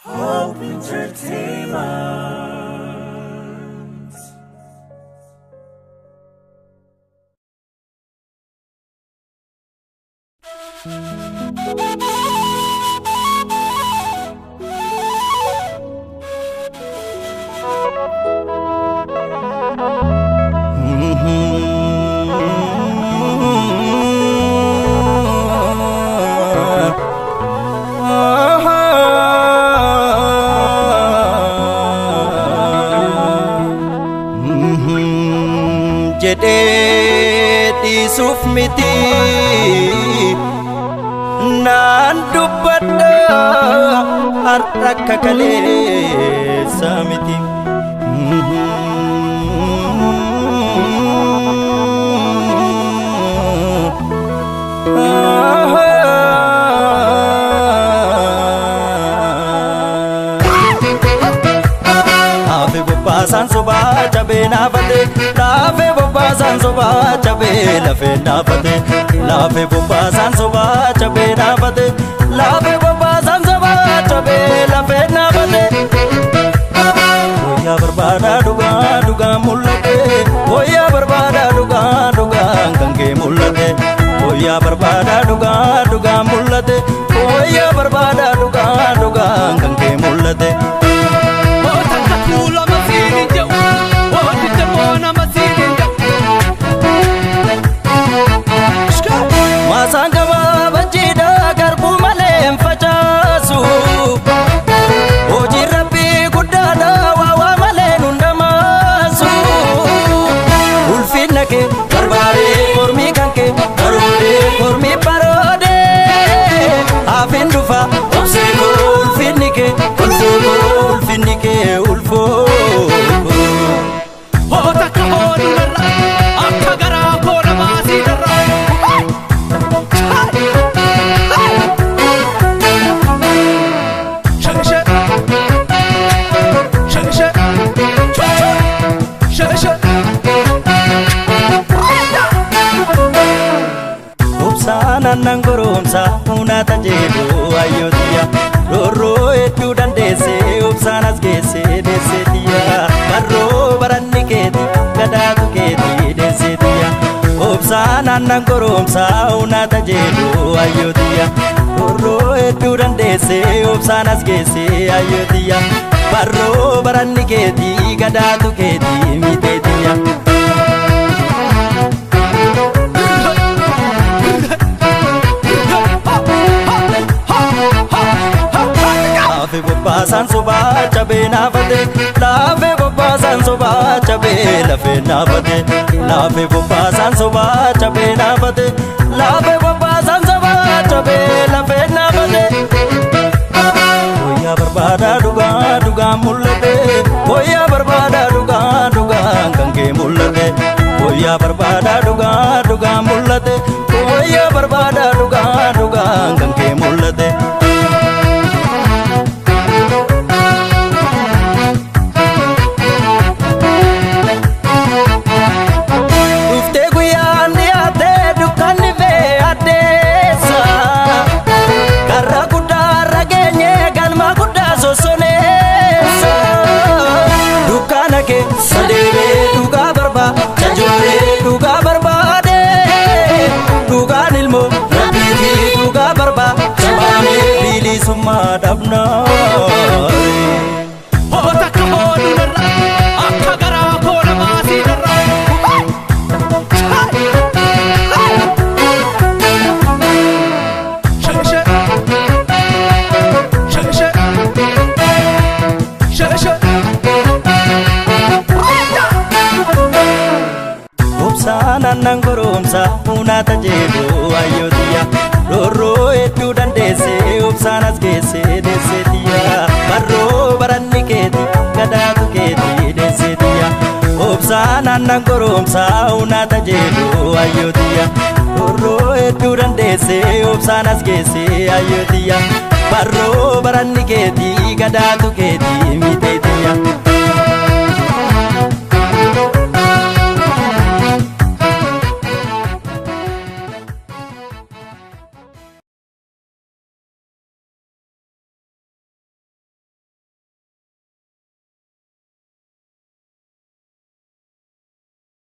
Hope Entertainment. Jedhee dhiisuuf miti naan dubbadha har'a akka kaleessa miti. Laafe bobbaasaan sobaa cabee naafate, laafe bobbaasaan sobaa cabee lafee naafate, laafe bobbaasaan sobaa cabee naafate, laafe bobbaasaan sobaa cabee lafee naafate. Wayyaa barbaadaa dhugaa dhugaa mul'ate, wayyaa barbaadaa dhugaa dhugaa kan kee mul'ate, wayyaa barbaadaa dhugaa dhugaa mul'ate, wayyaa barbaadaa dhugaa dhugaa kan kee mul'ate. Takka tuulama siin hin jedhu, wanti immoo nama siin hin jedhu. Maasaan gabaabachiidha garbuu malee hin facaasu. Hojiin rabbii guddaadha waa waa malee nun dhamaasu. Ulfinna kee barbaadee mormii kan kee baroodee mormii baroodee. Hafin dhufa obsee koo ulfinni kee ulfoo koo ulfinni kee ulfoo koo. Hoo takka hooduu narra, akka garaa koo namaa sii darra. Sheshe, sheshe, sheshe. Obsaan aannan goromsa hunaata jedhu ayyootiya. Roorroo hedduu dandeessee obsaan as geessee deesseetiya. Barroo baranni keeti gadaatu keeti deesseetiya. Obsaan aannan goromsa hunaata jedhu ayyootiya. Roorroo hedduu dandeessee obsaan as geessee ayyootiya. Barroo baranni keeti gadaatu keeti miteetiya. Laafe bobbaasaan sobaa cabee naafate, laafe bobbaasaan sobaa cabee lafee naafate, laafe bobbaasaan sobaa cabee naafate, laafe bobbaasaan sobaa cabee lafee naafate. Wayyaa barbaadaa dhugaa dhugaa mul'ate, wayyaa barbaadaa dhugaa dhugaa kan kee mul'ate, wayyaa barbaadaa dhugaa dhugaa mul'ate, wayyaa barbaadaa dhugaa dhugaa kan kee mul'ate. Dhuftee guyyaan dhiyaatee dukkanni fee addeessa. Karra guddaa irra geenye galma guddaa sossoneessa. Dukkana keessa deemee dhugaa barbaada jooree dhugaa barbaade. Dhugaan ilmoo rabbiitii dhugaa barbaada baanee bilisummaa dhabnaare. Hoo takka hooduu narra, akka garaa koo namaa sii darra. Sheshe, sheshe, sheshe. Obsaan aannan goromsa hunaata jedhu ayyootiya. Roorroo hedduu dandeessee obsaan as geessee deesseetiya. Barroo baranni keeti gadaatu keeti deesseetiya. Obsaan aannan goromsa hunaata jedhu ayyootiya. Roorroo hedduu dandeessee obsaan as geessee ayyootiya. Barroo baranni keeti gadaatu keeti miteetiya.